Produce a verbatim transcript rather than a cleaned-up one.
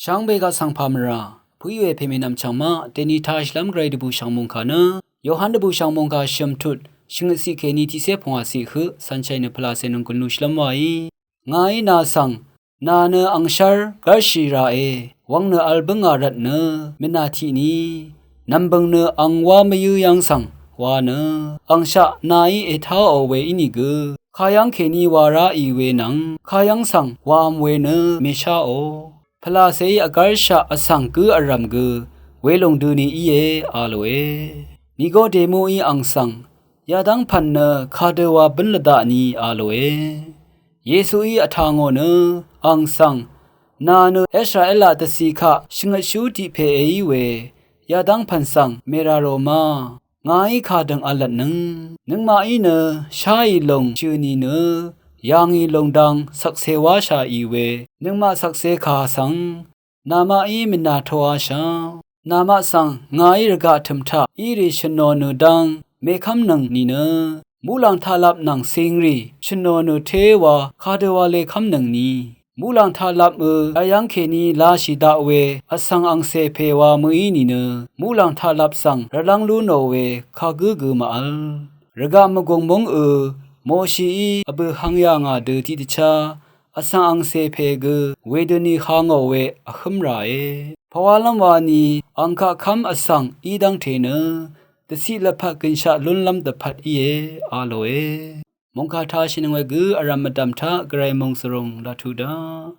Chv́ng bègaq svng pà mvrà pø̀í we pèmènvm chv̀ngmaq dèni tāshìlv́m gvray dvbùshv̀ng mòngkà nø Yohan dvbùshv̀ng mòngkà shø̀m tut shvngøtciq kèní tiqcé pungwàciq høq cv̀nshàì nø pvlàcè nònggùn lushìlv́m wàí. Ngàí nà svng, nà nø angshv́r gv́rshì ràe, wvng nø vl bǿngà rvtnø mvnà tiqni nv̀mbø̀ng nø ang wá mvyǿ yv́ng svng wa nø angshaq nàí ètáò we ínìgø kayv́ng kèní wa ráì we nvng kayv́ng svng wàvm we nø mèsháò. Pvlàcèí vgv́rshaq vsvng gǿ vrv̀m gø welòng døni íe a lòe. Nikodemuí ang svng, yadv́ng pv̀n nø kadøwa bǿn lvdaq ni a lòe. Yesuí vtà ngò nø ang svng, nà nø Israelaq dvcì kaq shvngøtshú tiq pè èí we yadv́ng pv̀n svng mèrà rò ma, ngàí kà dø̀ng v̄l lvtnøng. Nøngmaqí nø sháì lòng shø̀ nìnø yà ngì lòng dang shvkse wáshàì we nøngmaq shvkse kà svng namaqí mvnà toashà. Namaq svng ngàí rvgaq tø̀m taq írì shø̀nò nø dang mèkv́mnøng nìnø muqlàng taqlap nvng cing rì shø̀nò nø téwa kadøwa lekv́mnøng ni. Muqlàng taqlapø̄ vyv́ng kèní lashì daq we vsvng angcè pè wa mø̀í nìnø muqlàng taqlap svng rvlv́ng lú nò we kagǿ gø màvl. Rvgaq mvgùng múng ø Moshií vbø̀ hvng yà ngà dø tiqdvchá vsvng angcè pè gø wedøni ha ngò we vhǿm ràe. Pvwálv́m wani ang kaq kv́m vsvng í dv́ngte nø dvciq lvpat gønshaq lúnlv́m dvpvt íe a lòe. Mòngkà tāshìnøng we gø vrv̀m mvdv̀m taq gvray mòngsvrùng laq tuq daq.